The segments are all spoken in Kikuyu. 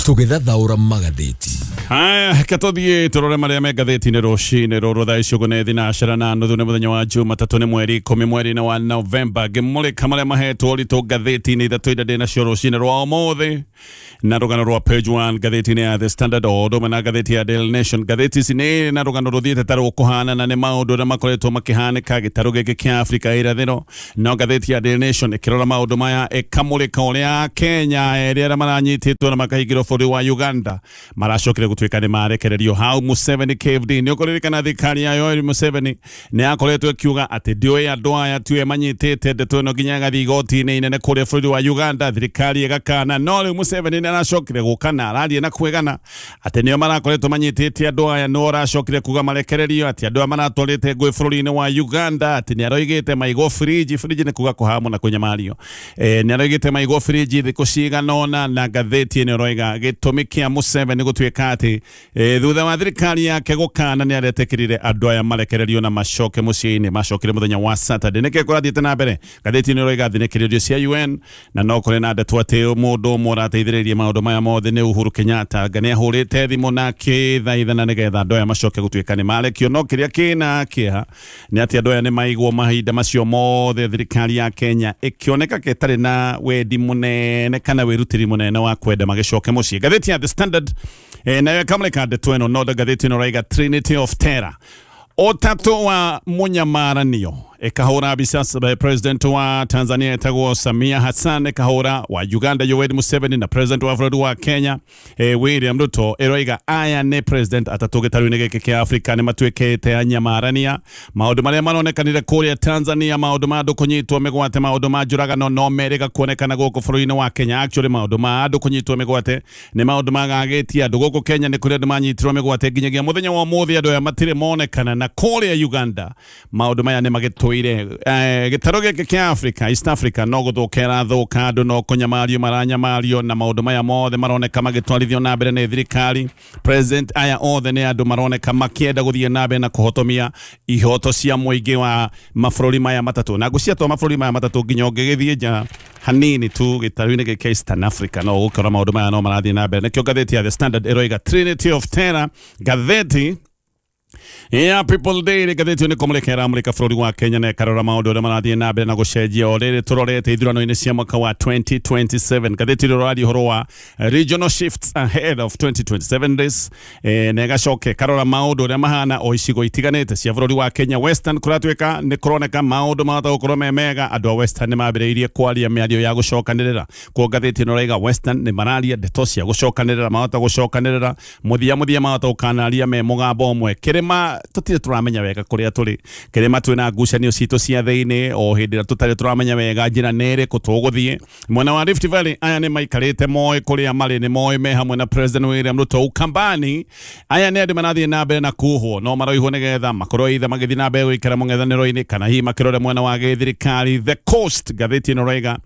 Tũgĩthathaũra magathĩti. Haya, reke tũthiĩ tũrore marĩa me ngathĩti-inĩ rũcinĩ rũrũ thaa ici ũguo nĩ thinacara na nuthu, nĩ mũthenya wa Jumatatũ, nĩ mweri 10 mweri-inĩ wa Novemba. Ngĩmũrĩka marĩa mahetwo ũritũ ngathĩti-inĩ ithatũ iria ndĩ nacio rũcinĩ rwa ũmũthĩ, na rũgano rwa page 1 ngathĩti-inĩ ya The Standard o ũndũ ũmwe na ngathĩti ya Daily Nation. Ngathĩti ici nĩ na rũgano rũthiĩte ta rũkũhanana nĩ maũndũ ũrĩa makoretwo makĩhanĩka gĩtarũ gĩkĩ kĩa Afrika ya irathĩro. No ngathĩti ya Daily Nation ĩkĩrora maũndũ maya, ĩkamũrĩka ũrĩa Kenya erĩ arĩa maranyitĩtwo na makahingĩrwo bũrũri wa Uganda maracokire gũtuĩka nĩ marekererio. How Museveni caved in. Nĩ ũkũririkana thirikari ya Yoweri Museveni nĩ yakoretwo ĩkiuga atĩ ndĩũĩ andũ aya tiwe manyitĩte, ndeto ĩno nginya ĩgathiĩ igoti-inĩ inene kũrĩa bũrũri wa Uganda, thirikari ĩgakana. No rĩu Museveni nĩ aracokire gũka na araria na kwĩgana atĩ nĩo marakoretwo manyitĩte andũ aya, nĩo ũracokire kuga marekererio, atĩ andũ aya maratwarĩte ngũĩ bũrũri-inĩ wa Uganda, atĩ nĩ aroigĩte maigwo fridge. Fridge nĩ kuga kũhamwo na kũnyamario. Nĩ aroigĩte maigwo fridge thikũ cigana ũna, na ngathĩti ĩno ĩroiga gĩtũmi kĩa Museveni gũtuĩka atĩ thutha wa thirikari yake gũkana nĩ aretĩkĩrire andũ aya marekererio na macoke mũciĩ-inĩ. Macokire mũthenya wa Saturday. Nĩkĩ kũrathiĩte na mbere? Ngathĩti ĩno ĩroiga thinĩkĩrĩrio cia UN, na no kũrĩ na ndeto atĩ mũndũ ũmwe ũrateithĩrĩirie maũndũ maya mothe nĩ Uhuru Kenyatta. Anga nĩ ahũrĩte thimũ na akĩthaithana nĩgetha andũ aya macoke gũtuĩka nĩ marekio. No kĩrĩa kĩna kĩeha nĩ atĩ andũ aya nĩ maigwo mahinda macio mothe thirikari ya Kenya ĩkĩoneka ĩtarĩ na wendi mũnene kana wĩrutĩri mũnene wa kwenda magĩcoke mũciĩ. Ngathĩti ya The Standard nayo ĩkamũrĩka ndeto ĩno, no ngathĩti ĩno ĩraiga Trinity of Terror, ũtatũ wa mũnyamaranio. Ĩkahũra mbica president wa Tanzania etagwo Samia Hassan, ĩkahũra wa Uganda Yoweri Museveni na president wa bũrũri wa Kenya William Ruto. Ĩroiga aya nĩ president atatũ gĩtarũ-inĩ gĩkĩ kĩa Afrika nĩ matuĩkĩte anyamarania. Maũndũ marĩa maronekanire kũrĩa Tanzania, maũndũ ma andũ kũnyitwo mĩgwate, maũndũ ma njũragano, no merĩga kuonekana gũkũ bũrũri-inĩ wa Kenya. Actually, maũndũ ma andũ kũnyitwo mĩgwate nĩ maũndũ magagĩtie andũ gũkũ Kenya. Nĩ kũrĩ andũ manyitirwo mĩgwate, nginyagia mũthenya wa ũmũthĩ andũ aya matirĩ monekana, na kũrĩa Uganda maũndũ maya nĩ magĩtũire. Gĩtarũ gĩkĩ kĩa Africa, East Africa, no gũthũka ĩrathũka, andũ no kũnyamario maranyamario, na maũndũ maya mothe maroneka magĩtwarithio na mbere nĩ thirikari. President aya othe nĩ andũ maroneka makĩenda gũthiĩ na mbere na kũhotomia ihoto cia mũingĩ wa mabũrũri maya matatũ, na ngũciatwa mabũrũri maya matatũ nginya ũngĩgĩthiĩ nja hanini tu gĩtarũ-inĩ gĩkĩ kĩa Eastern Africa no ũgũkora maũndũ maya no marathiĩ na mbere. Nĩkĩo ngathĩti ya The Standard ĩroiga Trinity of Terror. Ngathĩti ya People Daily, ngathĩti ĩyo nĩ kũmũrĩka ĩramũrĩka bũrũri wa Kenya na ĩkarora maũndũ ũrĩa marathiĩ na mbere na gũcenjia o rĩrĩ tũrorete ithurano-inĩ cia mwaka wa 2027. Ngathĩti ĩrĩa ĩraria ũhoro wa regional shifts ahead of 2027 race, na ĩgacoka ĩkarora maũndũ ũrĩa mahana o icigo itiganĩte cia bũrũri wa Kenya. Western kũratuĩka nĩ kũroneka maũndũ mahota gũkorwo me mega. Andũ a Western nĩ mambĩrĩirie kwaria mĩario ya gũcokanĩrĩra. Kuo ngathĩti ĩno ĩraiga Western nĩ mararia ndeto cia gũcokanĩrĩra, mahota gũcokanĩrĩra mũthia mũthia mahota gũkanaria me mũgambo ũmwe. Kĩrĩma tũtirĩ tũramenya wega kũrĩa tũrĩ. Kĩrĩma twĩna ngucanio citũ cia thĩinĩ, o hĩndĩ ĩrĩa tũtarĩ tũramenya wega njĩra nĩ ĩrĩkũ tũgũthiĩ. Mwena wa Rift Valley aya nĩ maikarĩte moĩ kũrĩa marĩ, nĩ moĩ me hamwe na President William Ruto. Ukambani aya nĩ andũ marathiĩ na mbere na kuhwo, no maroihwo nĩgetha makorwo either magĩthiĩ na mbere gũikara mũng'ethanĩro-inĩ kana hihi makĩrore mwena wa gĩthirikari. The Coast, ngathĩti ĩno ĩroiga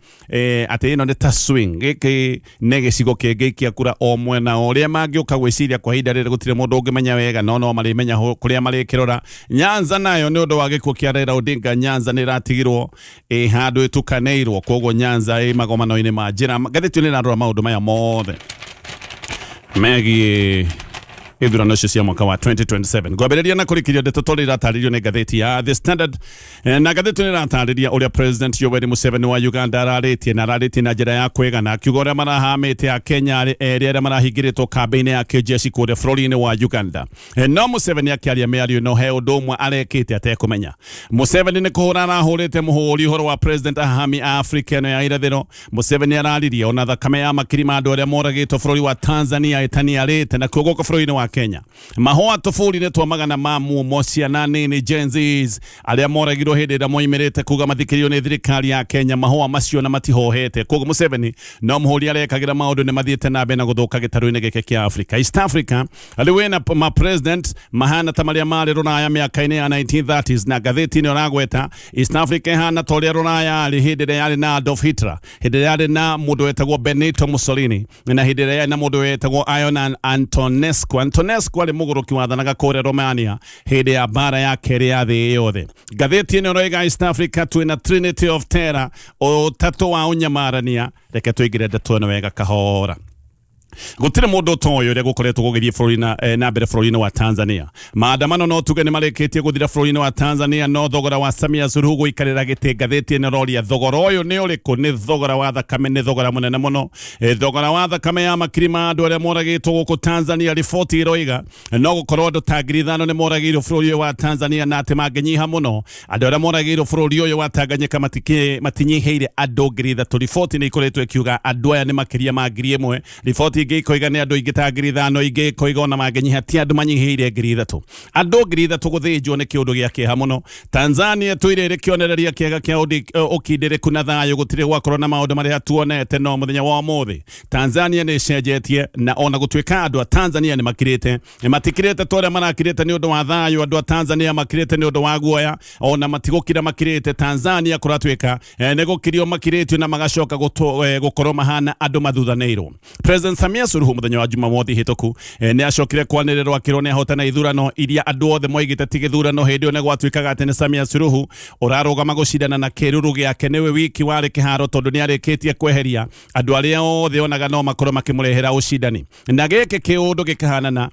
atĩ ĩno nĩ ta swing, gĩkĩ nĩ gĩcigo kĩngĩikia kura o mwena ũrĩa mangĩũka gwĩciria. Kwa ihinda rĩrĩ gũtirĩ mũndũ ũngĩmenya wega, no no marĩmenya kũrĩa marĩkĩrora. Nyanza nayo, nĩ ũndũ wa gĩkuũ kĩa Raila Odinga, Nyanza nĩ ĩratigirwo ĩ handũ ĩtukanĩirwo, koguo Nyanza ĩ magomano-inĩ ma njĩra. Ngathĩti ĩno ĩrarora maũndũ maya mothe megiĩ ithurano icio cia mwaka wa 2027. Ngwambĩrĩria na kũrĩkĩria ndeto tondũ iratarĩrio nĩ ngathĩti ya The Standard. Na ngathĩti ĩno ĩratarĩria ũrĩa President Yoweri Museveni wa Uganda ararĩtie, na ararĩtie na njĩra ya kwĩgana, akiuga ũrĩa marahamĩte a Kenya erĩ arĩa marahingĩrĩtwo kambĩ-inĩ ya kĩjeshi kũrĩa bũrũri-inĩ wa Uganda. No Museveni akĩaria mĩario ĩno he ũndũ ũmwe arekĩte atekũmenya. Museveni nĩ kũhũra arahũrĩte mũhũri ũhoro wa President ahami a Afrika ĩno ya irathĩro. Museveni araririe ona thakame ya makiri ma andũ arĩa moragĩtwo bũrũri wa Tanzania ĩtaniarĩte. Nakuo gũkũ bũrũri-inĩ wa Kenya, mahũa tũburi-inĩ twa magana ma mumo ciana nini, Gen Zs, arĩa moragirwo hĩndĩ ĩrĩa moimĩrĩte kuga mathikĩrĩrio nĩ thirikari ya Kenya, mahũa macio na matihohete. Koguo Museveni no mũhũri arekagĩra, maũndũ nĩ mathiĩte na mbere na gũthũka gĩtarũ-inĩ gĩkĩ kĩa Africa, East Africa. Rĩu wĩna ma president mahana ta marĩa marĩ rũraya mĩaka-inĩ ya 1930s, na ngathĩti ĩno ĩragweta East Africa ĩhana ta ũrĩa rũraya yarĩ hĩndĩ ĩrĩa yarĩ na Adolf Hitler, hĩndĩ ĩrĩa yarĩ na mũndũ wetagwo Benito Mussolini, na hĩndĩ ĩrĩa yarĩ na mũndũ wetagwo Ion Antonescu. Antonescu arĩ mũgũrũki wathanaga kũrĩa Romania hĩndĩ ya mbara ya kerĩ ya thĩ yothe. Ngathĩti ĩno ĩroiga East Africa twĩna Trinity of Terror, ũtatũ wa ũnyamarania. Reke tũingĩre ndeto ĩno wega kahora. Gũtirĩ mũndũ ũtoĩ ũrĩa gũkoretwo gũgĩthiĩ bũrũri na mbere bũrũri-inĩ wa Tanzania. Maandamano no tuge nĩ marĩkĩtie gũthira bũrũri-inĩ wa Tanzania, no thogora wa Samia Suluhu gũikarĩra gĩtĩ, ngathĩti ĩno ĩroria thogora ũyũ nĩ ũrĩkũ? Nĩ thogora wa thakame, nĩ thogora mũnene mũno. Thogora wa thakame ya makiri ma andũ arĩa moragĩtwo gũkũ Tanzania. Riboti ĩroiga no gũkorwo andũ ta 5,000 nĩ moragĩirwo bũrũri ũyũ wa Tanzania, na atĩ mangĩnyiha mũno andũ arĩa moragĩirwo bũrũri ũyũ wa Tanganyika matinyihĩire andũ 3,000. Riboti nĩ ikoretwo ikiuga andũ aya nĩ makĩria ma 1,000. Riboti ingĩ ikoiga nĩ andũ aingĩ ta 5,000, ingĩ ikoiga ona mangĩnyiha ti andũ manyihĩire 3,000. Andũ 3,000 gũthĩnjwo nĩ kĩũndũ gĩa kĩeha mũno. Tanzania ĩtũire ĩrĩ kĩonereria kĩega kĩa ũkindĩrĩku na thayũ, gũtirĩ gwakorwo na maũndũ marĩa tuonete, no mũthenya wa ũmũthĩ Tanzania nĩ ĩcenjetie, na ona gũtuĩka andũ a Tanzania nĩ makirĩte, matikirĩte ta ũrĩa marakirĩte nĩ ũndũ wa thayũ. Andũ a Tanzania makirĩte nĩ ũndũ wa guoya, ona matigũkira makirĩte. Tanzania kũratuĩka nĩ gũkirio makirĩtio na magacoka gũkorwo mahana andũ mathuthanĩirwo. President Samia Suluhu mũthenya wa Jumamothi hĩtũku nĩ acokire kwanĩrĩrwo akĩrwo nĩ ahotana ithurano iria andũ othe moigĩte ti gĩthurano. Hĩndĩ ĩyo nĩ gwatuĩkaga atĩ nĩ Samia Suluhu ũrarũgama gũcindana na kĩruru gĩake, nĩwe wiki warĩ kĩharo tondũ nĩ arĩkĩtie kweheria andũ arĩa othe onaga no makorwo makĩmũrehera ũcindani, na gĩkĩ kĩũndũ gĩkahanana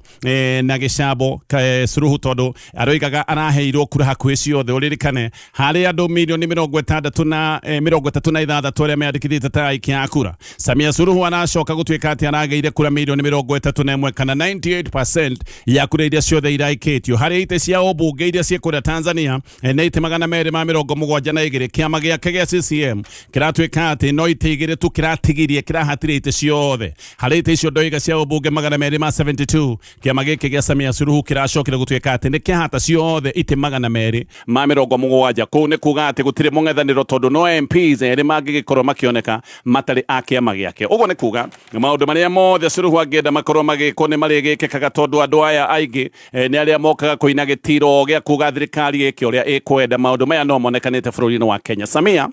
na gĩcambo Suluhu, tondũ aroigaga araheirwo kura hakuhĩ ciothe. Ũririkane harĩ andũ milioni 60 na 36 arĩa meyandĩkithĩtie ta aikia a kura, Samia Suluhu aracoka gũtuĩka atĩ aragĩire kura milioni 31 kana 98% ya kura iria ciothe iraikĩtio. Harĩ itĩ cia ũmbunge iria ciĩ kũrĩa Tanzania nĩ itĩ 272, kĩama gĩake gĩa CCM kĩratuĩka atĩ no itĩ igĩrĩ tu kĩratigirie, kĩrahatire itĩ ciothe. Harĩ itĩ icio ndoiga cia ũmbunge 272, kĩama gĩkĩ gĩa Samia Suluhu kĩracokire gũtuĩka atĩ nĩ kĩahata ciothe itĩ 270. Kũu nĩ kuga atĩ gũtirĩ mũng'ethanĩro, tondũ no MPs erĩ mangĩgĩkorwo makĩoneka matarĩ a kĩama gĩake. Ũguo nĩ kuga maũndũ marĩa mothe Suluhu angĩenda makorwo magĩkwo nĩ marĩgĩkĩkaga, tondũ andũ aya aingĩ nĩ arĩa mokaga kũina gĩtiro gĩa kuga thirikari ĩke ũrĩa ĩkwenda. Maũndũ maya no monekanĩte bũrũri-inĩ wa Kenya. Samia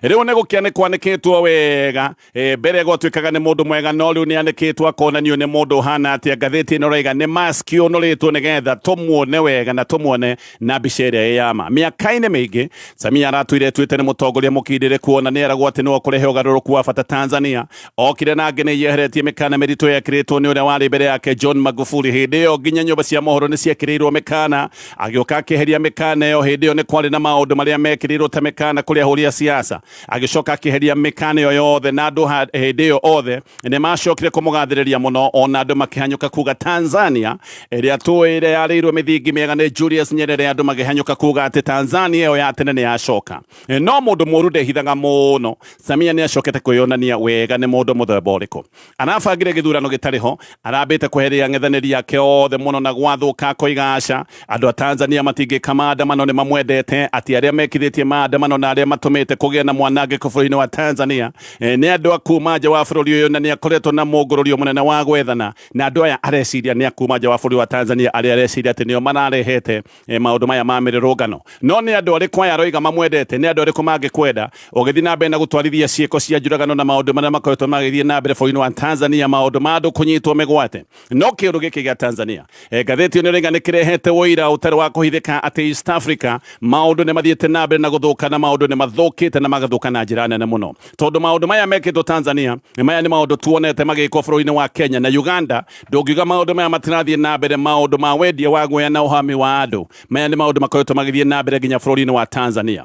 rĩu nĩ gũkĩa nĩ kwanĩkĩtwo wega. Mbere gwatuĩkaga nĩ mũndũ mwega, no rĩu nĩ anĩkĩtwo akonanio nĩ mũndũ ũhana atĩa. Ngathĩti ĩno ĩroiga nĩ mask ũnũrĩtwo nĩgetha tũmuone wega na tũmuone na mbica ĩrĩa ĩ ya ma. Mĩaka-inĩ mĩingĩ Samia aratũire ĩtuĩte nĩ mũtongoria mũkindĩrĩku, ona nĩ eragwo atĩ nĩwe ũkũrehe ũgarũrũku wa bata Tanzania. Okire na angĩ nĩ yeheretie mĩkana mĩritũ yekĩrĩtwo nĩ ũrĩa warĩ mbere yake John Magufuli. Hĩndĩ ĩyo nginya nyũmba cia mohoro nĩ ciekĩrĩirwo mĩkana, agĩũka akĩeheria mĩkana ĩyo. Hĩndĩ ĩyo nĩ kwarĩ na maũndũ marĩa mekĩrĩirwo ta mĩkana kũrĩ ahũri a siasa, agĩcoka akĩeheria mĩkana ĩyo yothe, na andũ hĩndĩ ĩyo othe nĩ macokire kũmũgathĩrĩria mũno, ona andũ makĩhanyũka kuga Tanzania ĩrĩa tũĩ ĩrĩa yarĩirwo mĩthingi mĩega nĩ Julius Nyerere, andũ magĩhanyũka kuga atĩ Tanzania ĩyo ya tene nĩ yacoka. No mũndũ mũru ndehithaga mũno. Samia nĩ acokete kwĩyonania wega nĩ mũndũ mũthemba ũrĩkũ. Arabangire gĩthurano gĩtarĩ ho, arambĩte kweheria ang'ethanĩri ake othe mũno, na gwathũka akoiga aca, andũ a Tanzania matingĩka maandamano, nĩ mamwendete, atĩ arĩa mekithĩtie maandamano na arĩa matũmĩte kũgĩe na mwanangĩko bũrũri-inĩ wa Tanzania nĩ andũ a kuma nja wa bũrũri ũyũ, na nĩ akoretwo na mũngũrũrio mũnene wa gwethana na andũ aya areciria nĩ a kuma nja wa bũrũri wa Tanzania, arĩa areciria atĩ nĩo mararehete maũndũ maya ma mĩrũrũngano. No nĩ andũ arĩkũ aya aroiga mamwendete? Nĩ andũ arĩkũ mangĩkwenda ũgĩthiĩ na mbere na gũtwarithia ciĩko cia njũragano na maũndũ marĩa makoretwo magĩthiĩ na mbere bũrũri-inĩ wa Tanzania, maũndũ ma andũ kũnyitwo mĩgwate? No kĩũndũ gĩkĩ gĩa Tanzania, ngathĩti ĩno ĩroiga nĩ kĩrehete ũira ũtarĩ wa kũhithĩka atĩ East Africa maũndũ nĩ mathiĩte na mbere na gũthũka, na maũndũ nĩ mathũkĩte na magathũka na njĩra nene mũno, tondũ maũndũ maya mekĩtwo Tanzania maya nĩ maũndũ tuonete magĩkwo bũrũri-inĩ wa Kenya na Uganda. Ndũngiuga maũndũ maya matirathiĩ na mbere, maũndũ ma wendia wa guoya na ũhami wa andũ, maya nĩ maũndũ makoretwo magĩthiĩ na mbere nginya bũrũri-inĩ wa Tanzania.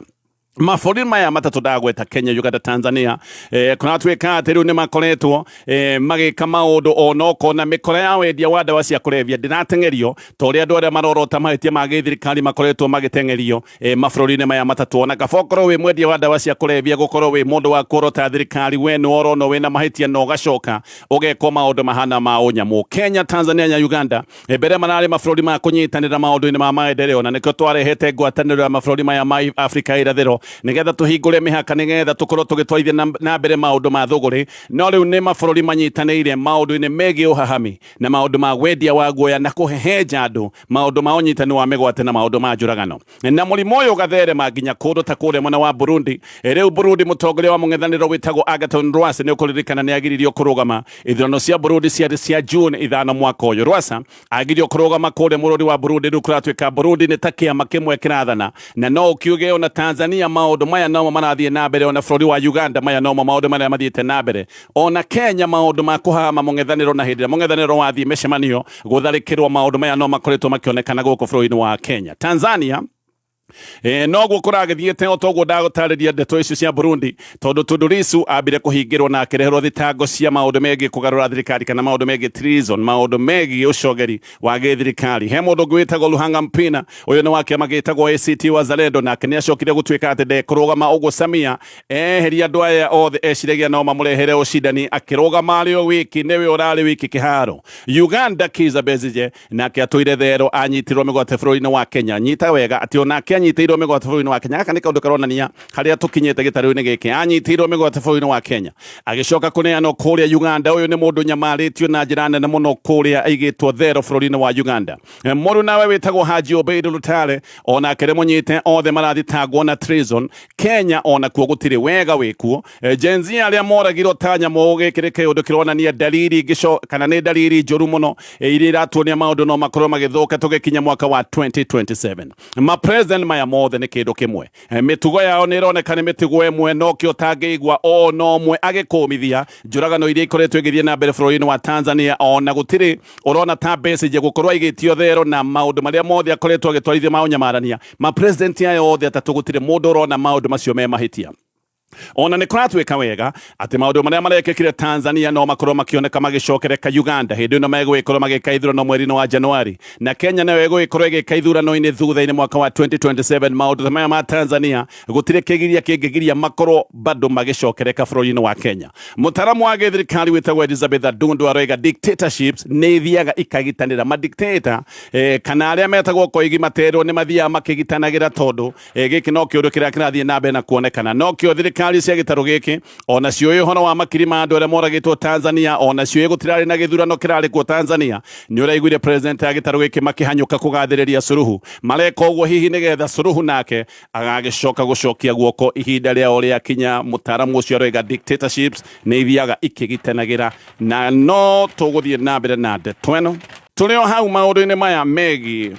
Mabũrũri maya matatũ ndagweta, Kenya, Uganda, Tanzania, kũratuĩka atĩ rĩu nĩ makoretwo magĩka maũndũ ona ũkona mĩkora ya wendia wa ndawa cia kũrebia ndĩrateng'erio ta ũrĩa andũ arĩa marorota mahĩtia ma gĩthirikari makoretwo magĩteng'erio mabũrũri-inĩ maya matatũ. Ona kaba ũkorwo wĩ mwendia wa ndawa cia kũrebia, gũkorwo wĩ mũndũ wa kuorota thirikari, we nĩ woronwo wĩna mahĩtia na ũgacoka ũgekwo maũndũ mahana ma ũnyamũ. Kenya, Tanzania na Uganda mbere mararĩ mabũrũri ma kũnyitanĩra maũndũ-inĩ ma maendeleo, na nĩkĩo twarehete ngwatanĩro ya mabũrũri maya ma Afrika ya irathĩro nĩgetha tũhingũre mĩhaka, nĩgetha tũkorwo tũgĩtwarithia na mbere maũndũ ma thũgũrĩ. No rĩu nĩ mabũrũri manyitanĩire maũndũ-inĩ megiĩ ũhahami na maũndũ ma wendia wa guoya na kũhehenja andũ, maũndũ ma ũnyitani wa mĩgwate na maũndũ ma njũragano, na mũrimũ ũyũ ũgatherema nginya kũndũ ta kũrĩa mwena wa Burundi. Rĩu Burundi, mũtongoria wa mũng'ethanĩro wĩtagwo Agathon Rwasa, nĩ ũkũririkana nĩ agiririo kũrũgama ithurano cia Burundi ciarĩ cia June 5 mwaka ũyũ. Rwasa agirio kũrũgama kũrĩa bũrũri wa Burundi. Rĩu kũratuĩka Burundi nĩ ta kĩama kĩmwe kĩrathana, na no ũkiuge ona Tanzania Maũndũ maya nomo marathiĩ na mbere ona bũrũri wa Uganda, maya nomo maũndũ marĩa mathiĩte na mbere ona Kenya, maũndũ ma kũhama mũng'ethanĩro na hĩndĩ ĩrĩa mũng'ethanĩro wathiĩ mĩcemanio gũtharĩkĩrwo, maũndũ maya no makoretwo makĩonekana gũkũ bũrũri-inĩ wa Kenya. Tanzania noguo kũragĩthiĩte o toguo ndagũtarĩria ndeto icio cia Burundi, tondũ Tundu Lissu ambire kũhingĩrwo na akĩreherwo thitango cia maũndũ megiĩ kũgarũra thirikari kana maũndũ megiĩ treason, maũndũ megiĩ ũcogeri wa gĩthirikari. He mũndũ ũngĩ wĩtagwo Luhanga Mpina, ũyũ nĩ wa kĩama gĩtagwo ACT Wazalendo, nake nĩ acokire gũtuĩka atĩ ndekũrũgama. Ũguo Samia eheria andũ aya othe eciragia no mamũrehere ũcindani, akĩrũgama arĩ o wiki, nĩwe ũrarĩ wiki kĩharo. Uganda, Kizza Besigye nake atũire thero, anyitirwo mĩgwate bũrũri-inĩ wa Kenya. Nyita wega atĩ onake anyitĩirwo mĩgwate bũrũri-inĩ wa Kenya. Gaka nĩ kaũndũ karonania harĩa tũkinyĩte gĩtarũ-inĩ gĩkĩ. Anyitĩirwo mĩgwate bũrũri-inĩ wa Kenya, agĩcoka kũneanwo kũrĩa Uganda. Ũyũ nĩ mũndũ nyamarĩtio na njĩra nene mũno kũrĩa aigĩtwo thero bũrũri-inĩ wa Uganda. Mũrũ nawe wĩtagwo Haji Obeid Lutale onake nĩ mũnyite, othe marathitangwo na treason. Kenya onakuo gũtirĩ wega wĩkuo. Gen Z arĩa moragirwo ta nyamũ, gĩkĩ nĩ kĩũndũ kĩronania dalili ngĩco kana nĩ dalili njũru mũno iria iratuonia maũndũ no makorwo magĩthũka tũgĩkinya mwaka wa 2027. Ma president maya mothe nĩ kĩndũ kĩmwe, mĩtugo yao nĩ ĩroneka nĩ mĩtugo ĩmwe, nokĩo ũtangĩigua ona ũmwe agĩkũmithia njũragano iria ikoretwo igĩthiĩ na mbere bũrũri-inĩ wa Tanzania. Ona gũtirĩ ũrona ta Besigye gũkorwo aigĩtio thero na maũndũ marĩa mothe akoretwo agĩtwarithia ma ũnyamarania. Ma president aya othe atatũ gũtirĩ mũndũ ũrona maũndũ macio me mahĩtia. Ona nĩ kũratuĩka wega atĩ maũndũ marĩa marekĩkire Tanzania no makorwo makĩoneka magĩcokereka Uganda hĩndĩ ĩno megũgĩkorwo magĩka ithurano mweri-inĩ wa Januari, na Kenya nayo ĩgũgĩkorwo ĩgĩka ithurano-inĩ thutha-inĩ mwaka wa 2027. Maũndũ ta maya ma Tanzania gũtirĩ kĩgiria kĩngĩgiria makorwo bado magĩcokereka bũrũri-inĩ wa Kenya. Mũtaramu wa gĩthirikari wĩtagwo Elizabeth Adundu aroiga dictatorships nĩ ithiaga ikagitanĩra. Madictator kana arĩa metagwo koigi materwo nĩ mathiaga makĩgitanagĩra, tondũ gĩkĩ no kĩũndũ kĩrĩa kĩrathiĩ na mbere na kuonekana. Nokĩo thirikari cia gĩtarũ gĩkĩ ona ciũĩ ũhoro wa makiri ma andũ arĩa moragĩtwo Tanzania, ona ciũĩ gũtirarĩ na gĩthurano kĩrarĩ kuo Tanzania. Nĩ ũraiguire president ya gĩtarũ gĩkĩ makĩhanyũka kũgathĩrĩria Suluhu. Mareka ũguo hihi nĩgetha Suluhu nake agagĩcoka gũcokia guoko ihinda rĩao rĩakinya. Mũtaaramu ũcio aroiga dictatorships nĩ ithiaga ikĩgitanagĩra, na no tũgũthiĩ na mbere na ndeto ĩno tũrĩ o hau maũndũ-inĩ maya megiĩ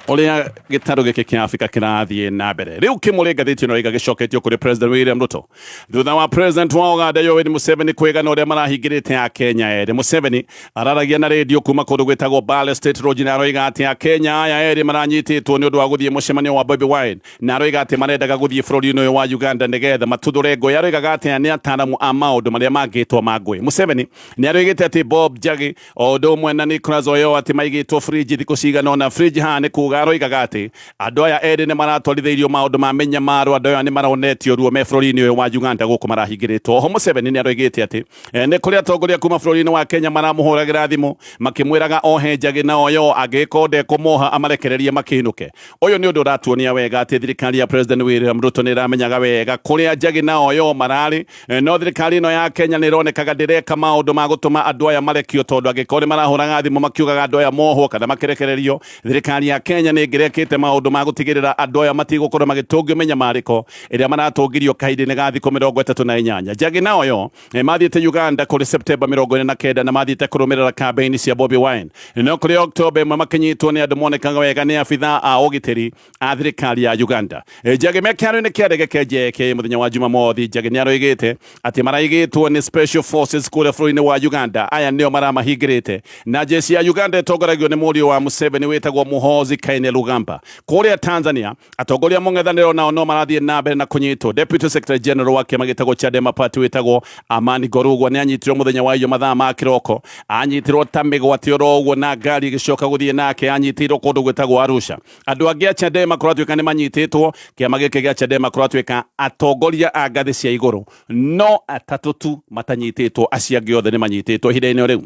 ũrĩa gĩtarũ gĩkĩ kĩa Afrika kĩrathiĩ na mbere. Rĩu kĩmũrĩ ngathĩti ĩno ĩga gĩcoketio kũrĩ President William Ruto thutha wa President wa Uganda Yoweri Museveni kwĩgana ũrĩa marahingĩrĩte Akenya erĩ. Museveni araragia na redio kuma kũndũ gwĩtagwo Bale State Lodge, na aroiga atĩ Akenya aya erĩ maranyitĩtwo nĩ ũndũ wa gũthiĩ mũcemanio wa Bobi Wine, na aroiga atĩ marendaga gũthiĩ bũrũri-inĩ ũyũ wa Uganda nĩgetha matuthũre ngũĩ. Aroigaga atĩ nĩ ataaramu a maũndũ marĩa mangĩtwo ma ngũĩ. Museveni nĩ aroigĩte atĩ Bob Njagi o ũndũ ũmwe na Nicholas Oyo atĩ maigĩtwo fridge thikũ cigana ũna. Fridge haha nĩ kuga aroigaga atĩ andũ aya erĩ nĩ maratwarithĩirio maũndũ ma mĩnyamaro, andũ aya nĩ maronetio ruo me bũrũri-inĩ ũyũ wa Uganda gũkũ marahingĩrĩtwo. Oho Museveni nĩ aroigĩte atĩ nĩ kũrĩ atongoria kuma bũrũri-inĩ wa Kenya maramũhũragĩra thimũ makĩmwĩraga ohe Njagi na Oyo, angĩgĩkorwo ndekũmoha amarekererie makĩinũke. Ũyũ nĩ ũndũ ũratuonia wega atĩ thirikari ya President William Ruto nĩ ĩramenyaga wega kũrĩa Njagi na Oyo mararĩ, no thirikari ĩno ya Kenya nĩ ĩronekaga ndĩreka maũndũ ma gũtũma andũ aya marekio, tondũ angĩkorwo nĩ marahũraga thimũ makiugaga andũ aya mohwo kana makerekererio, thirikari ya Kenya nĩ ĩngĩrekĩte maũndũ ma gũtigĩrĩra andũ aya matigũkorwo magĩtũngio mĩnyamarĩko ĩrĩa maratũngirio kahinda-inĩ ga thikũ 38. Njagi na Oyo mathiĩte Uganda kũrĩ Septemba 49 na mathiĩte kũrũmĩrĩra kambeini cia Bobi Wine, no kũrĩ Oktoba 1 makĩnyitwo nĩ andũ monekaga wega nĩ abithaa a ũgitĩri a thirikari ya Uganda. Njagi me kĩharo-inĩ kĩa ndege kĩa JKIA mũthenya wa Jumamothi, Njagi nĩ aroigĩte atĩ maraigĩtwo nĩ Special Forces kũrĩa bũrũri-inĩ wa Uganda. Aya nĩo maramahingĩrĩte, na jeshi ya Uganda ĩtongoragio nĩ mũriũ wa Museveni wĩtagwo Muhoozi Kainerugaba. Kũrĩa Tanzania, atongoria mũng'ethanĩro nao no marathiĩ na mbere na kũnyitwo. Deputy Secretary General wa kĩama gĩtagwo Chadema Party wĩtagwo Amani Gorugwa nĩ anyitirwo mũthenya wa iyo mathaa ma kĩroko. Anyitirwo ta mĩgwate oro ũguo na ngari ĩgĩcoka gũthiĩ nake. Anyitĩirwo kũndũ gwĩtagwo Arusha. Andũ angĩ a Chadema kũratuĩka nĩ manyitĩtwo. Kĩama gĩkĩ gĩa Chadema kũratuĩka atongoria a ngathĩ cia igũrũ no atatũ tu matanyitĩtwo, acio angĩ othe nĩ manyitĩtwo ihinda-inĩ rĩu.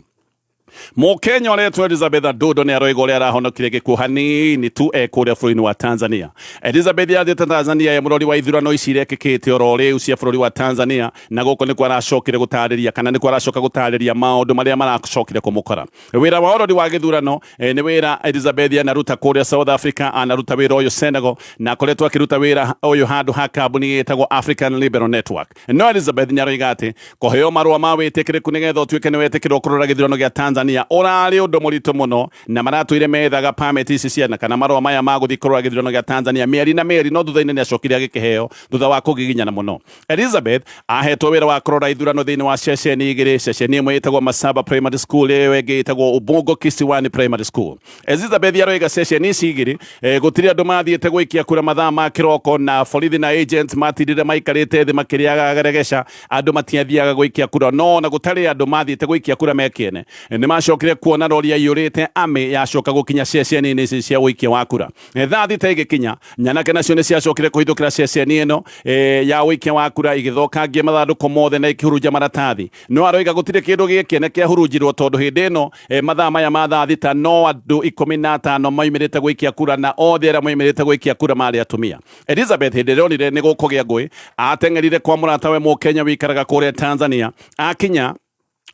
Mũkenya ũretwo Elizabeth Adundo nĩ aroiga ũrĩa arahonokire gĩkuũ hanini tu e kũrĩa bũrũri-inĩ wa Tanzania. Elizabeth athiĩte Tanzania e mũrori wa ithurano ici irekĩkĩte oro rĩu cia bũrũri wa Tanzania, na gũkũ nĩkuo aracokire gũtarĩria kana nĩkuo aracoka gũtarĩria maũndũ marĩa maracokire kũmũkora. Wĩra wa ũrori wa gĩthurano nĩ wĩra Elizabeth anaruta kũrĩa South Africa, anaruta wĩra ũyũ Senegal, na akoretwo akĩruta wĩra ũyũ handũ ha kambuni ĩtagwo African Liberal Network. No Elizabeth nĩ aroiga atĩ kũheo marũa ma wĩtĩkĩrĩku nĩgetha ũtuĩke nĩ wetĩkĩrwo kũrora gĩthurano gĩa Tanzania Tanzania ũrarĩ ũndũ mũritũ mũno na maratũire methaga permit ici ciana kana marũa maya ma gũthiĩ kũrora gĩthurano gĩa Tanzania mĩeri na mĩeri, no thutha-inĩ nĩ acokire agĩkĩheo thutha wa kũgiginyana mũno. Elizabeth ahetwo wĩra wa kũrora ithurano thĩinĩ wa ceceni igĩrĩ, ceceni ĩmwe ĩtagwo Masaba Primary School, ĩyo ĩngĩ ĩtagwo Ubungo Kisiwani Primary School. Elizabeth aroiga ceceni ici igĩrĩ gũtirĩ andũ mathiĩte gũikia kura mathaa ma kĩroko, na borithi na agents matindire maikarĩte thĩ makĩrĩaga regeca, andũ matiathiaga gũikia kura, no ona gũtarĩ andũ mathiĩte gũikia kura mekĩene, nĩ macokire kuona rori yaiyũrĩte army yacoka gũkinya ceceni-inĩ ici cia ũikia wa kura. Thaa 6 ĩgĩkinya, nyanake nacio nĩ ciacokire kũhithũkĩra ceceni ĩno ya ũikia wa kura igĩthũkangia mathandũkũ mothe na ikĩhurunja maratathi. No aroiga gũtirĩ kĩndũ gĩkĩene kĩahurunjirwo tondũ hĩndĩ ĩno mathaa maya ma thaa 6 no andũ 15 moimĩrĩte gũikia kura na othe arĩa moimĩrĩte gũikia kura marĩ atumia. Elizabeth hĩndĩ ĩrĩa onire nĩ gũkũgĩa ngũĩ, ateng'erire kwa mũratawe Mũkenya wĩikaraga kũrĩa Tanzania. Akinya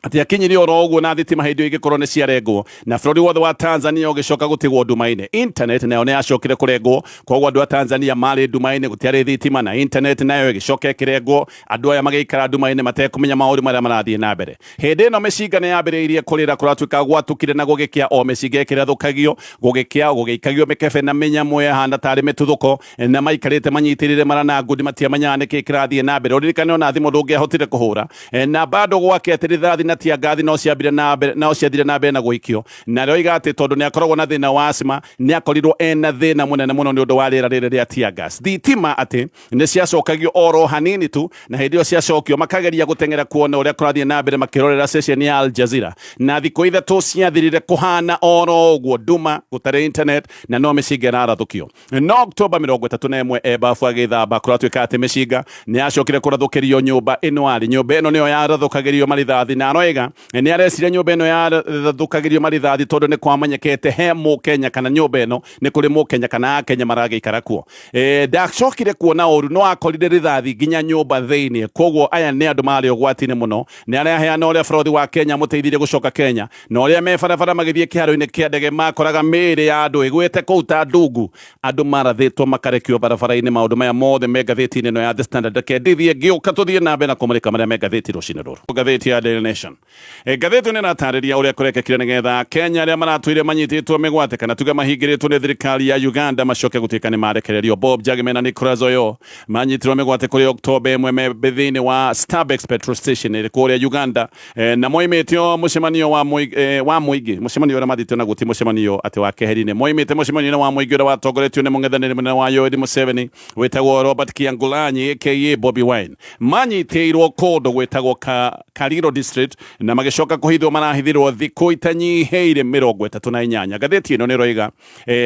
atĩ akinyirie oro ũguo na thitima hĩndĩ ĩyo igĩkorwo nĩ ciarengwo na bũrũri wothe wa Tanzania ũgĩcoka gũtigwo nduma-inĩ. Internet nayo nĩ yacokire kũrengwo, koguo andũ a Tanzania marĩ nduma-inĩ, gũtiarĩ thitima na internet nayo ĩgĩcoka ĩkĩrengwo, andũ aya magĩikara nduma-inĩ matekũmenya maũndũ marĩa marathiĩ na mbere. Hĩndĩ ĩno mĩcinga nĩ yambĩrĩirie kũrĩra, kũratuĩka gwatukire na gũgĩkĩa o mĩcinga ĩkĩrathũkagio, gũgĩkĩa gũgĩikagio mĩkebe na mĩnyamũ yahana tarĩ mĩtuthũko, na maikarĩte manyitĩrĩire mara na ngundi matiamenyaga nĩkĩ kĩrathiĩ na mbere. Ũririkane ona thimũ ndũngĩahotire kũhũra. Na bado gwake atĩ rithathi na tiangathi no ciambire na mbere, no ciathire na mbere na gũikio. Na aroiga atĩ tondũ nĩ akoragwo na thĩna wa asthma, nĩ akorirwo ena thĩna mũnene mũno nĩ ũndũ wa rĩera rĩrĩ rĩa tear gas. Thitima atĩ nĩ ciacokagio oro hanini tu, na hĩndĩ ĩyo ciacokio makageria gũteng'era kuona ũrĩa kũrathiĩ na mbere makĩrorera ceceni ya Al Jazeera. Na thikũ 3 ciathirire kũhana oro ũguo, nduma, gũtarĩ internet na no mĩcinga ĩrarathũkio. No Oktoba 31 e bafu agĩthamba, kũratuĩka atĩ mĩcinga nĩ yacokire kũrathũkĩrio nyũmba ĩno arĩ. Nyũmba ĩno nĩyo yarathũkagĩrio marithathi, na aroiga nĩ areciria nyũmba ĩno yarathũkagĩrio marithathi tondũ nĩ kwamenyekete he Mũkenya kana nyũmba ĩno nĩ kũrĩ Mũkenya kana Akenya maragĩikara kuo. Ndacokire kuona ũru, no akorire rithathi nginya nyũmba thĩinĩ. Koguo aya nĩ andũ marĩ ũgwati-inĩ mũno. Nĩ araheana ũrĩa bũrũri wa Kenya mũteithirie gũcoka Kenya, na ũrĩa me barabara magĩthiĩ kĩharo-inĩ kĩa ndege makoraga mĩĩrĩ ya andũ ĩgwĩte kũu ta ndungu, andũ marathĩtwo makarekio barabara-inĩ. Maũndũ maya mothe me ngathĩti-inĩ ĩno ya The Standard. Reke ndithiĩ ngĩũka tũthiĩ na mbere na kũmũrĩka marĩa me ngathĩti rũcinĩ rũrũ. Ngathĩti ya Daily Nation. Ngathĩti ĩno ĩratarĩria ũrĩa kũrekekire nĩgetha Kenya arĩa maratũire manyitĩtwo mĩgwate kana tuge mahingĩrĩtwo nĩ thirikari ya Uganda macoke gũtuĩka nĩ marekererio. Bob Njagi na Nicholas Oyo manyitirwo mĩgwate kũrĩ Oktoba 1 me thĩinĩ wa Starbucks petrol station ĩrĩ kũrĩa Uganda, na moimĩte o mũcemanio wa wa mũingĩ, mũcemanio ũrĩa mathiĩte naguo ti mũcemanio atĩ wa keheri-inĩ, moimĩte mũcemanio-inĩ wa mũingĩ ũrĩa watongoretio nĩ mũng'ethanĩri mũnene wa Yoweri Museveni wĩtagwo Robert Kyagulanyi aka Bobi Wine. Manyitĩirwo kũndũ gwĩtagwo Kaliro district na magĩcoka kũhithwo marahithirwo thikũ itanyihĩire 38. Ngathĩti ĩno nĩ ĩroiga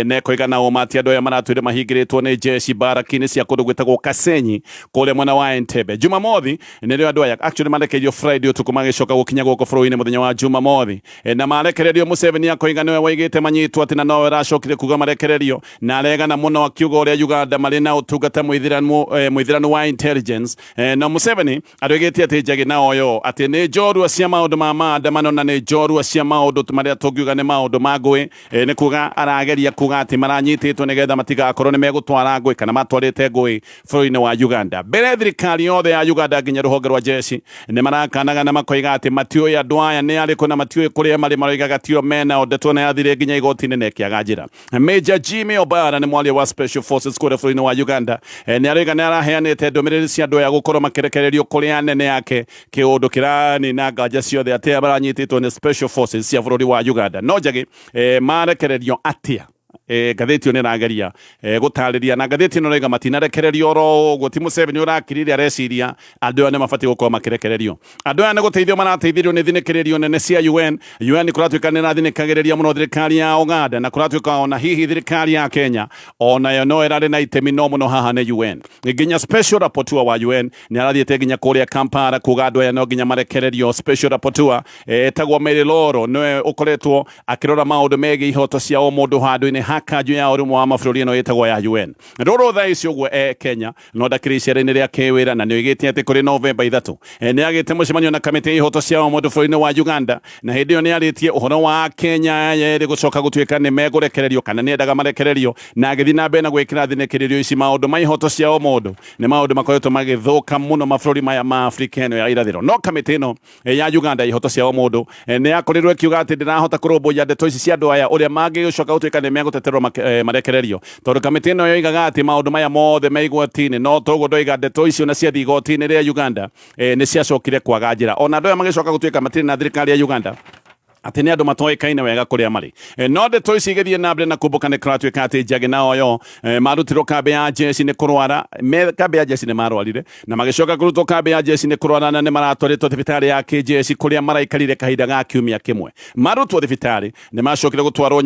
na ĩkoiga na ũma atĩ andũ aya maratũire mahingĩrĩtwo nĩ jeshi mbaraki-inĩ cia kũndũ gwĩtagwo Kasenyi kũrĩa mwena wa Entebbe. Jumamothi nĩrĩo andũ aya actually marekereirio Friday ũtukũ magĩcoka gũkinya gũkũ bũrũri-inĩ mũthenya wa Jumamothi, na marekererio Museveni akoiga nĩwe woigĩte manyitwo atĩ na nowe ũracokire kuga marekererio, na aregana mũno akiuga ũrĩa Uganda marĩ na ũtungata mũithĩranu wa intelligence. Na Museveni aroigĩte atĩ Njagi na Oyo atĩ nĩ njorua cia maũndũ ma maandamano na nĩ njorua cia maũndũ marĩa tũngiuga nĩ maũndũ ma ngũĩ. Nĩ kuga arageria kuga atĩ maranyitĩtwo nĩgetha matigakorwo nĩ megũtwara ngũĩ kana matwarĩte ngũĩ bũrũri-inĩ wa Uganda. Mbere thirikari yothe ya Uganda nginya rũhonge rwa jeshi nĩ marakanaga na makoiga atĩ matiũĩ andũ aya nĩ arĩkũ na matiũĩ kũrĩa marĩ, maroigaga tio menao. Ndeto ĩno yathire nginya igoti-inĩ na ĩkĩaga njĩra. Major Jimmy Obara nĩ mwaria wa Special Forces kũrĩa bũrũri-inĩ wa Uganda, nĩ aroiga nĩ araheanĩte ndũmĩrĩri cia andũ aya gũkorwo makĩrekererio kũrĩ anene ake, kĩũndũ kĩranina nganja ciothe atĩ aya maranyitĩtwo nĩ Special Forces cia bũrũri wa Uganda. No Njagi, marekererio atĩa? Ngathĩti ĩyo nĩ ĩrageria gũtarĩria, na ngathĩti ĩno ĩroiga matinarekererio oro ũguo, ti Museveni ũrakirire areciria andũ aya nĩ mabatiĩ gũkorwo makĩrekererio. Andũ aya nĩ gũteithio marateithirio nĩ thinĩkĩrĩrio nene cia UN. UN kũratuĩka nĩ ĩrathinĩkagĩrĩria mũno thirikari ya Uganda, na kũratuĩka ona hihi thirikari ya Kenya onayo no ĩrarĩ na itemi, no mũno haha nĩ UN. Nginya special rapporteur wa UN nĩ arathiĩte nginya kũrĩa Kampala kuga andũ aya no nginya marekererio. Special rapporteur etagwo Mary Loro, nĩwe ũkoretwo akĩrora maũndũ megiĩ ihoto cia ũmũndũ handũ-inĩ ha ha kanjũ ya ũrũmwe wa mabũrũri ĩno ĩtagwo ya UN. Rũrũ thaa ici ũguo e Kenya no ndakĩrĩ icera-inĩ rĩa kĩwĩra na nĩoigĩte atĩ kũrĩ Novemba 3 nĩ agĩte mũcemanio na kamĩtĩ ya ihoto cia mũndũ bũrũri-inĩ wa Uganda, na hĩndĩ ĩyo nĩ arĩtie ũhoro wa Kenya yerĩ gũcoka gũtuĩka nĩ megũrekererio kana nĩ endaga marekererio, na agĩthiĩ na mbere na gwĩkĩra thinĩkĩrĩrio ici maũndũ ma ihoto cia ũmũndũ nĩ maũndũ makoretwo magĩthũka mũno mabũrũri maya ma Afrika ĩno ya irathĩro. No kamĩtĩ ĩno ya Uganda ya ihoto cia ũmũndũ nĩ yakorirwo ĩkiuga atĩ ndĩrahota kũrũmbũiya ndeto ici cia andũ aya ũrĩa mangĩgĩcoka gũtuĩka nĩ megũteterwo marekererio, tondũ kamĩtĩ ĩno yoigaga atĩ maũndũ maya mothe me igoti-inĩ. No toguo ndoiga, ndeto icio na ciathiĩ igoti-inĩ rĩa Uganda nĩ ciacokire kwaga njĩra, ona andũ aya magĩcoka gũtuĩka matirĩ na thirikari ya Uganda atĩ nĩ andũ matoĩkaine wega kũrĩa marĩ. No ndeto ici igĩthiĩ na mbere na kumbũka, nĩ kũratuĩka atĩ Njagi na Oyo marutirwo kambĩ ya jeshi nĩ kũrwara. Me kambĩ ya jeshi nĩ marwarire na magĩcoka kũrutwo kambĩ ya jeshi nĩ kũrwara, na nĩ maratwarĩtwo thibitarĩ ya kĩjeshi kũrĩa maraikarire kahinda ga kiumia kĩmwe. Marutwo thibitarĩ nĩ macokire gũtwarwo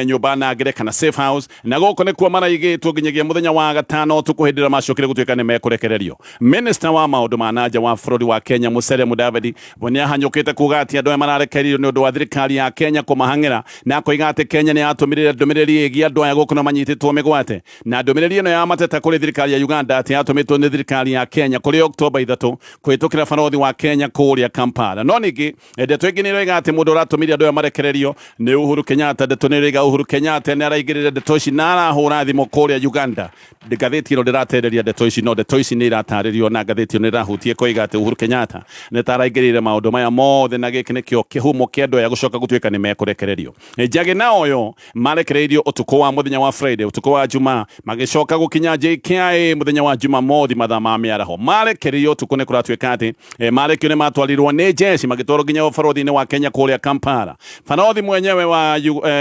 nyũmba nangĩre kana safe house, na gũkũ nĩkuo maraigĩtwo nginyagia mũthenya wa gatano ũtukũ, hĩndĩ ĩrĩa macokire gũtuĩka nĩ mekũrekererio. Minister wa maũndũ ma nanja wa bũrũri wa Kenya Musalia Mudavadi we nĩ ahanyũkĩte kuga atĩ andũ aya mararekereirio nĩ ũndũ wa thirikari ya Kenya kũmahang'ĩra, na akoiga atĩ Kenya nĩ yatũmĩrire ndũmĩrĩri ĩgiĩ andũ aya gũkũ na manyitĩtwo mĩgwate, na ndũmĩrĩri ĩno ya mateta kũrĩ thirikari ya Uganda atĩ yatũmĩtwo nĩ thirikari ya Kenya kũrĩ Oktoba 3 kũhĩtũkĩra barothi wa Kenya kũrĩa Kampala. No ningĩ ndeto ĩngĩ nĩ ĩroiga atĩ mũndũ ũratũmire andũ aya marekererio nĩ Uhuru Kenyatta. Ndeto nĩ ĩroiga Uhuru Kenyatta nĩ araingĩrĩra ndeto ici na arahũra thimũ kũrĩa Uganda. Ngathĩti ĩno ndĩratereria ndeto ici, no ndeto ici nĩ iratarĩrio na ngathĩti ĩno nĩ ĩrahutia ĩkoiga atĩ Uhuru Kenyatta nĩ ta araingĩrĩire maũndũ maya mothe, na gĩkĩ nĩkĩo kĩhumo kĩa andũ aya gũcoka gũtuĩka nĩ mekũrekererio. Njagi na Oyo marekereirio ũtukũ wa mũthenya wa Friday, ũtukũ wa Jumaa, magĩcoka gũkinya JKIA mũthenya wa Jumamothi mathaa ma mĩaraho. Marekereirio ũtukũ, nĩ kũratuĩka atĩ marekio nĩ matwarirwo nĩ jeshi magĩtwarwo nginya ũbarothi-inĩ wa Kenya kũrĩa Kampala. Barothi mwenyewe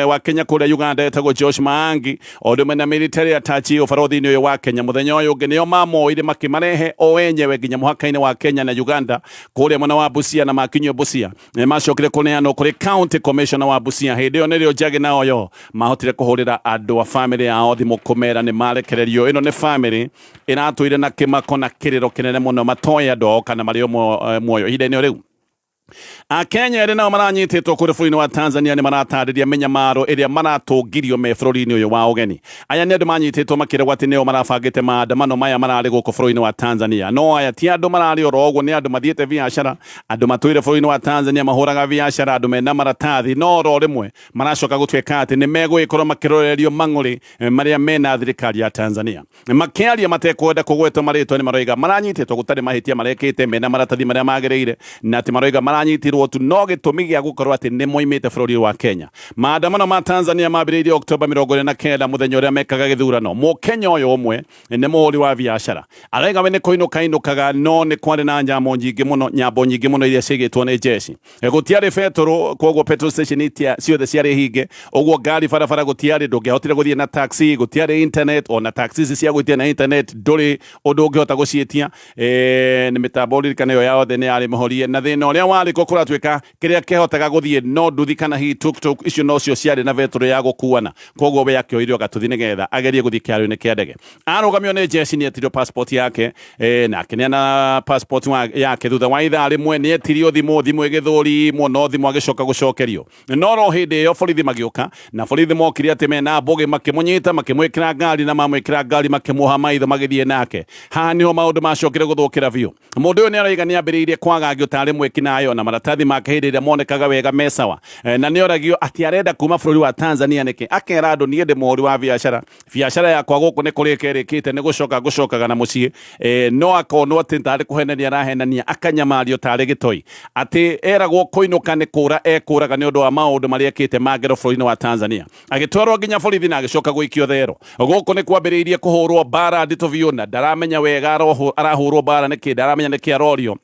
wa Kenya kũrĩa Uganda etagwo Josh Maangi o ũndũ ũmwe na military attaché ũbarothi-inĩ ũyũ wa Kenya mũthenya ũyũ ũngĩ nĩo mamoire makĩmarehe o enyewe nginya mũhaka-inĩ wa Kenya na Uganda kũrĩa mwena wa Busia, na makinyio Busia nĩ macokire kũneanwo kũrĩ county commissioner wa Busia. Hĩndĩ ĩyo nĩrĩo Njagi na Oyo mahotire kũhũrĩra andũ a famĩlĩ yao thimũ kũmera nĩ marekererio. Ĩno nĩ famĩlĩ ĩratũire na kĩmako na kĩrĩro kĩnene mũno, matoĩ andũ ao kana marĩ o muoyo ihinda-inĩ rĩu. Akenya erĩ nao maranyitĩtwo kũrĩ bũrũri-inĩ wa Tanzania nĩ maratarĩria mĩnyamaro ĩrĩa maratũngirio me bũrũri-inĩ ũyũ wa ũgeni. Aya nĩ andũ manyitĩtwo makĩragwo atĩ nĩo marabangĩte maandamano maya mararĩ gũkũ bũrũri-inĩ wa Tanzania. No aya ti andũ mararĩ oro ũguo, nĩ andũ mathiĩte biacara, andũ matũire bũrũri-inĩ wa Tanzania mahũraga biacara, andũ mena maratathi, no oro rĩmwe maracoka gũtuĩka atĩ nĩ megũgĩkorwo makĩrorerio mang'ũrĩ marĩa mena thirikari ya Tanzania. Makĩaria matekwenda kũgwetwo marĩtwa nĩ maroiga maranyitĩtwo gũtarĩ mahĩtia marekĩte, mena maratathi marĩa magĩrĩire, na atĩ maroiga maranyitirwo tu no gĩtũmi gĩa gũkorwo atĩ nĩ moimĩte bũrũri wa Kenya. Maandamano ma Tanzania mambĩrĩirie Oktoba 29, mũthenya ũrĩa mekaga gĩthurano. Mũkenya ũyũ ũmwe nĩ mũhũri wa biacara, araiga we nĩ kũinũka ainũkaga, no nĩ kwarĩ na nyambo nyingĩ mũno, nyambo nyingĩ mũno iria ciaigĩtwo nĩ jeshi. Gũtiarĩ betũrũ, koguo petrol station itia ciothe ciarĩ hinge, ũguo ngari barabara gũtiarĩ, ndũngĩahotire gũthiĩ na taxi, gũtiarĩ internet, ona taxi ici cia gwĩtia na internet ndũrĩ ũndũ ũngĩhota gũciĩtia. Nĩ mĩtambo ririkana ĩyo yothe nĩ yarĩ mũhorie, na thĩna ũrĩa warĩ kuo kũratuĩka kĩrĩa kĩhotaga gũthiĩ no nduthi kana hihi tuktuk, icio nocio ciarĩ na betũrũ ya gũkuana, koguo we akĩoirio gatuthi nĩgetha agerie gũthiĩ kĩharo-inĩ kĩa ndege. Arũgamio nĩ jeshi nĩ etirio passport yake, na akĩneana passport yake. Thutha wa ithaa rĩmwe nĩ etirio thimũ, thimũ ĩgĩthũrimwo, no thimũ agĩcoka gũcokerio. No ro hĩndĩ ĩyo borithi magĩũka, na borithi mokire atĩ mena mbũgĩ, makĩmũnyita makĩmwĩkĩra ngari, na mamwĩkĩra ngari makĩmuoha maitho magĩthiĩ nake. Haha niho maũndũ macokire gũthũkĩra biũ. Mũndũ ũyũ nĩ araiga nĩ ambĩrĩirie kwagagio tarĩ mwĩkinaĩ, ona maratathi make hĩndĩ ĩrĩa monekaga wega me sawa. Na nĩ oragio atĩ arenda kuma bũrũri wa Tanzania nĩkĩ, akera andũ niĩ ndĩ mũhũri wa biacara, biacara yakwa gũkũ nĩ kũrĩka ĩrĩkĩte, nĩ gũcoka ngũcokaga na mũciĩ. No akonwo atĩ tarĩ kũhenania arahenania, akanyamario tarĩ gĩtoi, atĩ eragwo kũinũka nĩ kũra ekũraga nĩ ũndũ wa maũndũ marĩa ekĩte ma ngero bũrũri-inĩ wa Tanzania. Agĩtwarwo nginya borithi na agĩcoka gũikio thero. Gũkũ nĩ kwambĩrĩirie kũhũrwo mbara nditũ biũ, na ndaramenya wega arahũrwo mbara nĩkĩ, ndaramenya nĩkĩ arorio.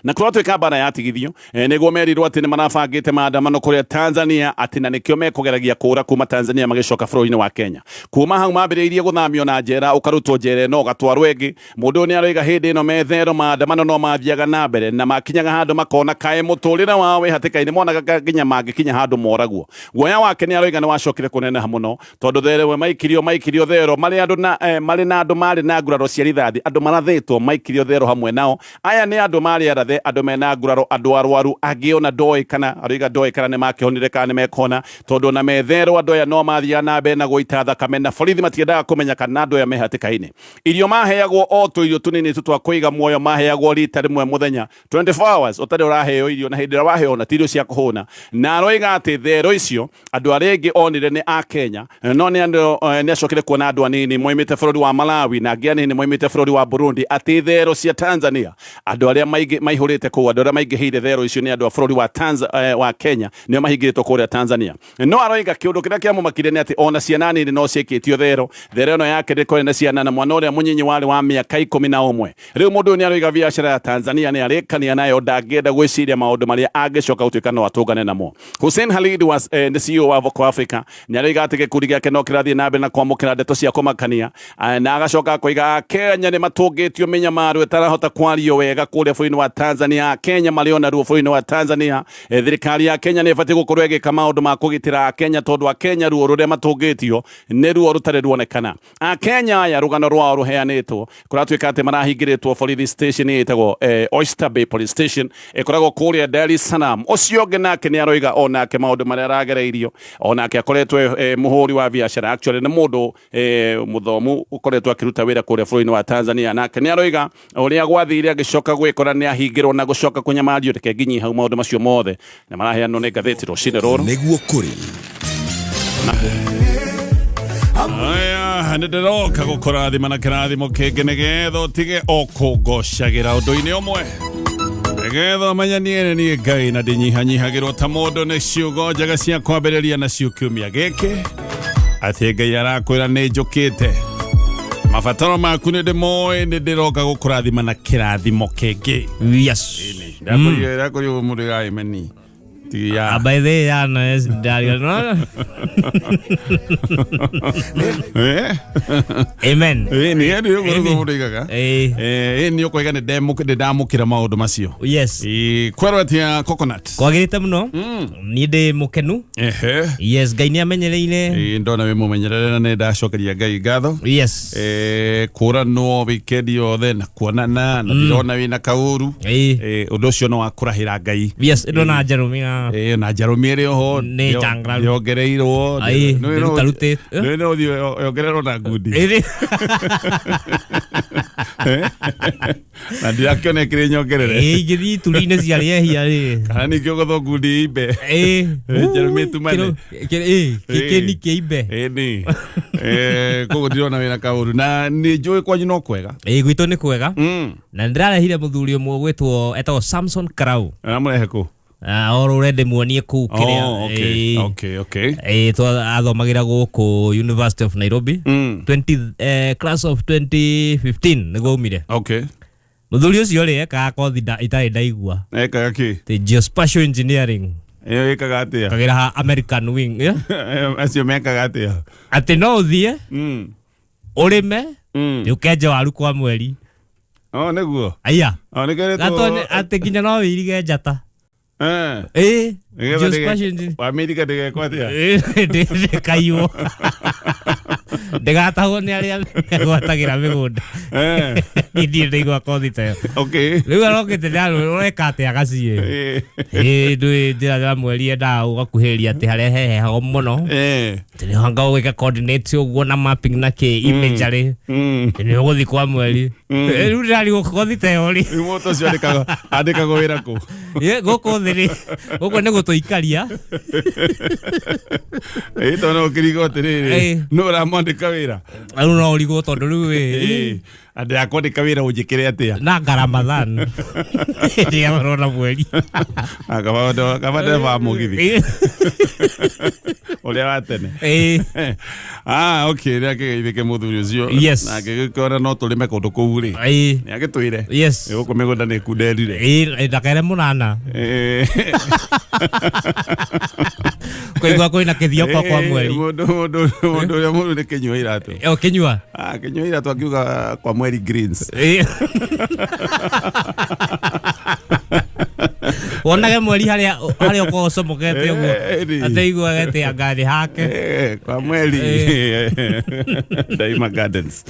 Na kũratuĩka mbara yatigithio, nĩguo merirwo atĩ nĩ marabangĩte maandamano kũrĩa Tanzania, atĩ na nĩkĩo mekũgeragia kũra kuma Tanzania magĩcoka bũrũri-inĩ wa Kenya. Kuma hau mambĩrĩirie gũthamio na njera, ũkarutwo njera ĩno ũgatwarwo ĩngĩ. Mũndũ ũyũ nĩ aroiga hĩndĩ ĩno methero maandamano no mathiaga na mbere, na makinyaga handũ makona kaĩ mũtũrĩre wao wĩ hatĩka-inĩ, monaga nginya mangĩkinya handũ moragwo. Guoya wake nĩ aroiga nĩ wacokire kũneneha mũno, tondũ thero ĩmwe maikirio thero marĩ andũ na marĩ na andũ marĩ na nguraro cia rithathi, andũ marathĩtwo maikirio thero hamwe nao. Aya nĩ andũ marĩ arathe, andũ mena nguraro, andũ arwaru, angĩ ona ndoĩ kana aroiga ndoĩ kana nĩ makĩhonire kana nĩ mekũhona, tondũ ona metherwo andũ aya no mathiaga na mbere na gũita thakame na borithi matiendaga kũmenya kana andũ aya me hatĩka-inĩ. Irio maheagwo o tũirio tũnini tu twa kũiga muoyo, maheagwo rita rĩmwe mũthenya, 24 hours ũtarĩ ũraheo irio, na hĩndĩ ĩrĩa waheo na ti irio cia kũhũna. Na aroiga atĩ thero icio andũ arĩa aingĩ onire nĩ a Kenya, no nĩ andũ nĩ acokire kuona andũ anini moimĩte bũrũri wa Malawi na angĩ anini moimĩte bũrũri wa Burundi, atĩ thero cia Tanzania andũ arĩa maihũrĩte kũu, andũ arĩa maingĩhĩire thero icio nĩ andũ a bũrũri wa Kenya, nĩo mahingĩrĩtwo kũrĩa Tanzania. No aroiga kĩũndũ kĩrĩa kĩamũmakire nĩ atĩ ona ciana nini no ciĩkĩtio thero. Thero ĩno yake ndĩkorĩ na ciana, na mwana ũrĩa mũnyinyi warĩ wa mĩaka 11. Rĩu mũndũ ũyũ nĩ aroiga biacara ya Tanzania nĩ arĩkania nayo, ndangĩenda gwĩciria maũndũ marĩa angĩcoka gũtuĩka no atũngane namo. Hussein Khalid was nĩ CEO wa Voco Africa, nĩ aroiga atĩ gĩkundi gĩake no kĩrathiĩ na mbere na kwamũkĩra ndeto cia kũmakania, na agacoka akoiga Kenya nĩ matũngĩtio mĩnyamaro ĩtarahota kwario wega kũrĩa bũrũri-inĩ wa Tanzania. Kenya marĩ ona ruo bũrũri-inĩ wa Tanzania. Thirikari ya Kenya nĩ ĩbatiĩ gũkorwo ĩgĩka maũndũ ma kũgitĩra Akenya, tondũ Akenya ruo rũrĩa matũngĩtio nĩ ruo rũtarĩ ruonekana. Akenya aya rũgano rwao rũheanĩtwo kũratuĩka atĩ marahingĩrĩtwo borithi station ĩtagwo Oyster Bay Police Station ĩkoragwo kũrĩa Dar es Salaam. Ũcio ũngĩ nake nĩ aroiga onake maũndũ marĩa aragereirio, onake akoretwo mũhũri wa biacara, actually nĩ mũndũ mũthomu ũkoretwo akĩruta wĩra kũrĩa bũrũri-inĩ wa Tanzania, nake nĩ aroiga ũrĩa gwathire agĩcoka gwĩkora nĩ ahingĩrwo na gũcoka kũnyamario. Reke nginyi hau, maũndũ macio mothe nĩ maraheanwo nĩ ngathĩti rũcinĩ rũrũ. Nĩguo kũrĩ. Aya, nĩ ndĩroka gũkũrathima na kĩrathimo kĩngĩ nĩgetha ũtige o kũngocagĩra ũndũ-inĩ ũmwe, nĩgetha ũmenye niĩ nĩ niĩ Ngai na ndĩnyihanyihagĩrwo ta mũndũ. Nĩ ciugo njega cia kwambĩrĩria nacio kiumia gĩkĩ, atĩ Ngai arakwĩra nĩ njũkĩte, mabataro maku nĩ ndĩmoĩ, nĩ ndĩroka gũkũrathima na kĩrathimo kĩngĩ. Ndakũria mũndũ gaimeni. Ah, by the way, yeah, no, yes, no. Amen. Nĩ ũguo nĩguo mũndũ aigaga. Nĩ ũkoiga nĩ ndamũkĩra maũndũ macio. Kwerwo atĩa, Coconut? Kwagĩrĩte mũno. Niĩ ndĩ mũkenu. Yes, Ngai nĩ amenyereire. Ndona wĩ mũmenyerere na nĩ ndacokeria Ngai ngatho. Kũranwo weekend yothe na kuonana na ndirona wĩna kaũru. Ũndũ ũcio no wa kũrahĩra Ngai. Yes, ndona njarũmia. Na njarũmia ĩrĩ oho. Nĩ njangararu. Yongereirwo. Ndĩrutarutĩte. Nĩ no ũthiĩ yongererwo na ngundi. Na ndirakĩona ĩkĩrĩ nyongerere. Ingĩthiĩ ituri-inĩ cia rĩehia rĩ. Kana ningĩ ũgũthwo ngundi imbe. Njarũmia ĩtumane. Kĩni kĩa imbe. Ĩni. Koguo ndirona wĩna kaũru na nĩ njũĩ kwanyu no kwega. Gwitũ nĩ kwega. Na nĩndĩrarehire mũthuri ũmwe ũgwĩtwo etagwo Samson Karau. Aramũrehe kũ? O rũre ndĩmuonie kũu kĩrĩa. Oh, okay. Okay. Athomagĩra gũkũ University of Nairobi. 20 class of 2015 nĩguo aumire. Mũthuri ũcio rĩ, ekaga kothi itarĩ ndaigua. Ekaga kĩ? Ti geospatial engineering. Ĩyo ĩkaga atĩa? Kagĩra ha American Wing. Acio mekaga atĩa? Atĩ no ũthiĩ ũrĩme, ũkenje waru kwa mweri. Oh, nĩguo. Aya. Oh, nĩkeretwo. Gatonye atĩ nginya no wĩirige njata. Nĩgetha Geospatial engineering. Wamĩiriga ndĩgekwo atĩa? Ndĩkaiywo, ndĩgatahwo nĩ arĩa megwatagĩra mĩgũnda. Niĩ ndirĩ ndaigua kothi ta ĩyo. Rĩu arokĩte ndarwo ũreka atĩa gaciĩ. Ndũĩ njĩra ya mweri yendaga ũgakuhĩrĩria atĩ harĩa hehehago mũno. Atĩ nĩ hanga ũgĩka coordinates ũguo na mapping na kĩ imagery. Nĩ ũgũthiĩ kwa mweri. Rĩu ndĩrarigwo kothi ta ĩyo rĩ. Rĩu mũndũ ũcio andĩkagwo wĩra kũ? Gũkũ thĩ rĩ, gũkũ nĩ gũtũikaria. Tondũ no ũkĩrigwo atĩrĩrĩ, nũ ũramwandĩka wĩra? Rĩu no ũrigwo tondũ rĩu Andũ ya kwandĩka wĩra ũnjĩkĩre atĩa? Na ngaramathan rĩrĩa marona mweri. Kaba ndereba wa mũgithi ũrĩa wa tene. Ah, okay, rä akĩgeithĩke mũthuri ũcio. Na angĩgĩkora no tũrĩme kũndũ kũu rĩ. Nĩ agĩtwĩre. Gũkũ mĩgũnda nĩ kunderire. Ndakere mũnana. Kũigua kwĩna kĩthioko kwa mweri. Mũndũ mũndũ mũndũ ũrĩa mũru nĩ kĩnyua iratũ. O kĩnyua. Ah, kĩnyua iratũ akiuga kwa mweri greens. Wonage mweri harĩa harĩa ũkoragwo ũcomokete ũguo. Atĩ iguage atĩ anga nĩ hake. Kwa mweri. Daima Gardens.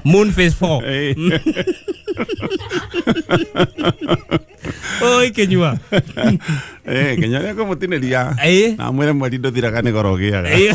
Moon Phase 4. Oi Kinyua. Eh, Kinyua nĩ ekũmũtinĩria. Ĩĩ. Na amwĩre mweri ndũthiraga nĩ goro ũgĩaga. Ĩĩ.